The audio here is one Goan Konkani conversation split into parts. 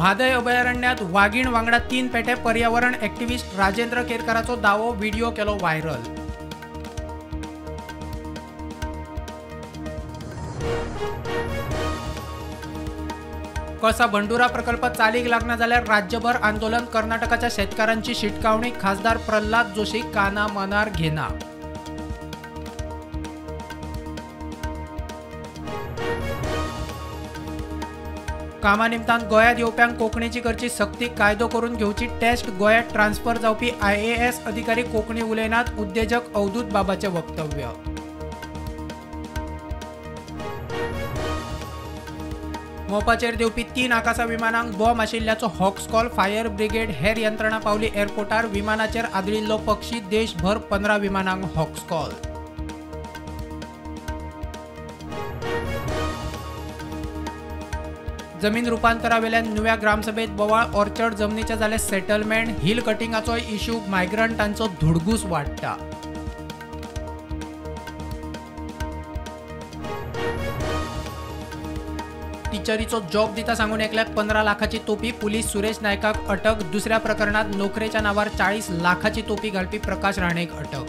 म्हादय अभयारण्यात वागीण वांगडा 3 पेटे, पर्यावरण ॲक्टिव्हिस्ट राजेंद्र केरकाराचो दावो, व्हिडिओ केलो व्हायरल। कळसा भंडुरा प्रकल्प चालीक लागना जाल्यार राज्यभर आंदोलन, कर्नाटकाच्या शेतकारांची शिटकावणी, खासदार प्रल्हाद जोशी काना मनार घेना। कामा निमतान गोंयांत येवप्यांक कोंकणीची करची सक्ती, कायदो करून घेवची टेस्ट, गोंयांत ट्रान्सफर जावपी IAS अधिकारी कोंकणी उलयनात, उद्देजक अवधूत बाबाचें वक्तव्य। मोपाचेर देंवपी 3 आकासा विमानांक बॉम्ब आशिल्ल्याचो हॉक्स कॉल, फायर ब्रिगेड हेर यंत्रणा पावली एअरपोर्टार, विमानाचेर आदळिल्लो पक्षी, देशभर 15 विमानांक हॉक्स कॉल। जमीन रुपांतरावेल्यान नुव्या ग्रामसभेत बोवाळ, ऑर्चर्ड जमनीचे जाले सेटलमेंट, हिल कटिंगाचोय इश्यू, मायग्रंटांचो धुडगूस वाडटा। टिचरीचो जॉब दिता सांगून एकल्याक 15 लाखाची तोपी, पुलीस सुरेश नायकाक अटक, दुसऱ्या प्रकरणात नोकरेच्या नावार 40 लाखाची तोपी घालपी प्रकाश राणेक अटक।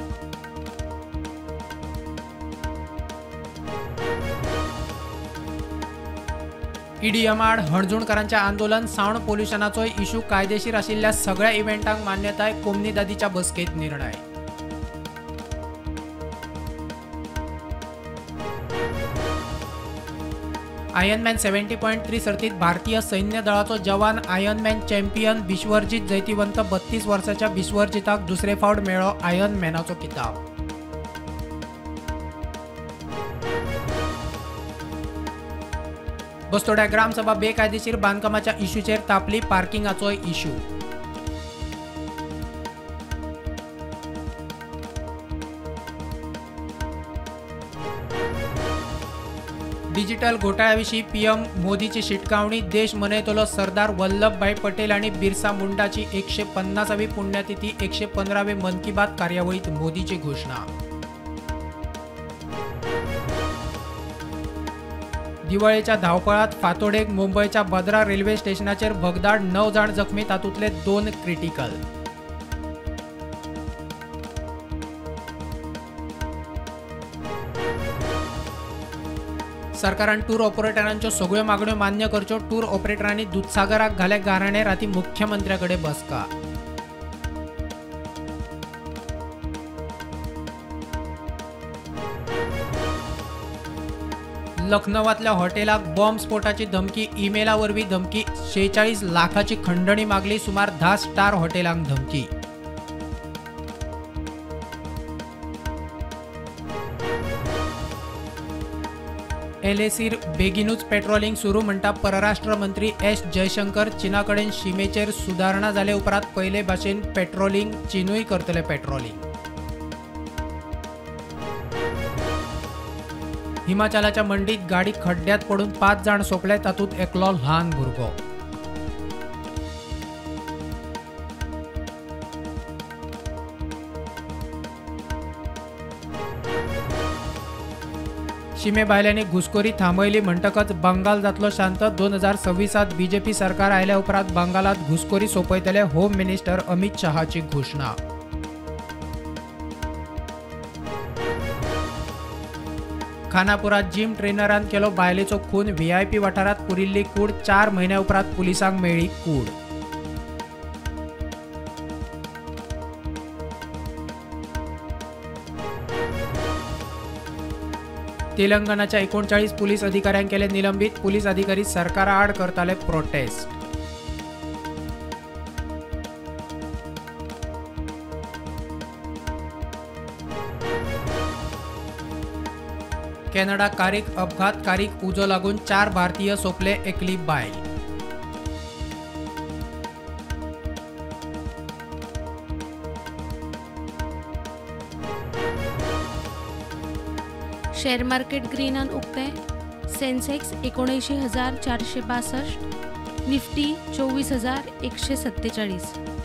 ईडीएम आड हणजूणकारांचें आंदोलन, सावंड पोल्युशनाचोय इश्यू, कायदेशीर आशिल्ल्या सगळ्या इव्हेंटांक मान्यताय, कोमनीदादीच्या बसकेंत निर्णय। आयर्नमॅन 70.3 सर्तीत भारतीय सैन्य दळाचो जवान आयर्नमॅन चॅम्पियन बिश्वरजीत जैतिवंत, 32 वर्साच्या बिश्वरजीताक दुसरे फावट मेळ्ळो आयर्नमॅनाचो किताब। बस्तोड्या ग्रामसभा बेकायदेशीर बांदकामाच्या इश्यूचेर तापली, पार्किंगाचोय इश्यू। डिजिटल घोटाळ्याविशीं पीएम मोदीची शिटकावणी, देश मनयतलो सरदार वल्लभभाई पटेल आनी बिरसा मुंडाची 150वी पुण्यतिथी, 115वे मन की बात कार्यावळीत मोदीची घोषणा। दिवाळेच्या धांवपळात फातोडेक मुंबयच्या बद्रा रेल्वे स्टेशनाचेर भगदाड, 9 जाण जखमी, तातूंतले 2 क्रिटिकल। सरकारान टूर ऑपरेटरांच्यो सगळ्यो मागण्यो मान्य करच्यो, टूर ऑपरेटरांनी दुदसागराक घाले गाराणे, राती मुख्यमंत्र्याकडे बसका। लखनौवांतल्या हॉटेलाक बॉम्ब स्फोटाची धमकी, ईमेला वरवीं धमकी, 46 लाखाची खंडणी मागली, सुमार 10 स्टार हॉटेलांक धमकी। एलएसीर बेगीनूच पेट्रोलिंग सुरू म्हणटा परराष्ट्र मंत्री एस जयशंकर, चीना कडेन शिमेचेर सुदारणा जाले उपरांत पयले भाशेन पेट्रोलिंग, चीनूय करतले पेट्रोलिंग। हिमाचलाच्या मंडीत गाडी खड्ड्यात पडून 5 जाण सोंपले, तातूंत एकलो ल्हान भुरगो। शिमे भायल्यांनी घुसखोरी थांबयली म्हणटकच बंगाल जातलो शांत, 2026 बीजेपी सरकार आयल्या उपरांत बंगालात घुसखोरी सोंपयतले, होम मिनिस्टर अमित शहाची घोषणा। खानापुरात जिम ट्रेनरान केलो बायलेचो खून, व्हीआयपी वाठारात पुरिल्ली कूड, 4 म्हयन्या उपरांत पुलिसांक मेळ्ळी कूड। तेलंगणाच्या 39 पुलीस अधिकाऱ्यांक केले निलंबित, पुलीस अधिकारी सरकारा आड करताले प्रोटेस्ट। कॅनडा कारीक अपघात, कारीक उजो लागून 4 भारतीय सोंपले, एकली बायल। शेअर मार्केट ग्रीनान उक्ते, सेन्सेक्स 79,462, निफ्टी 24,147।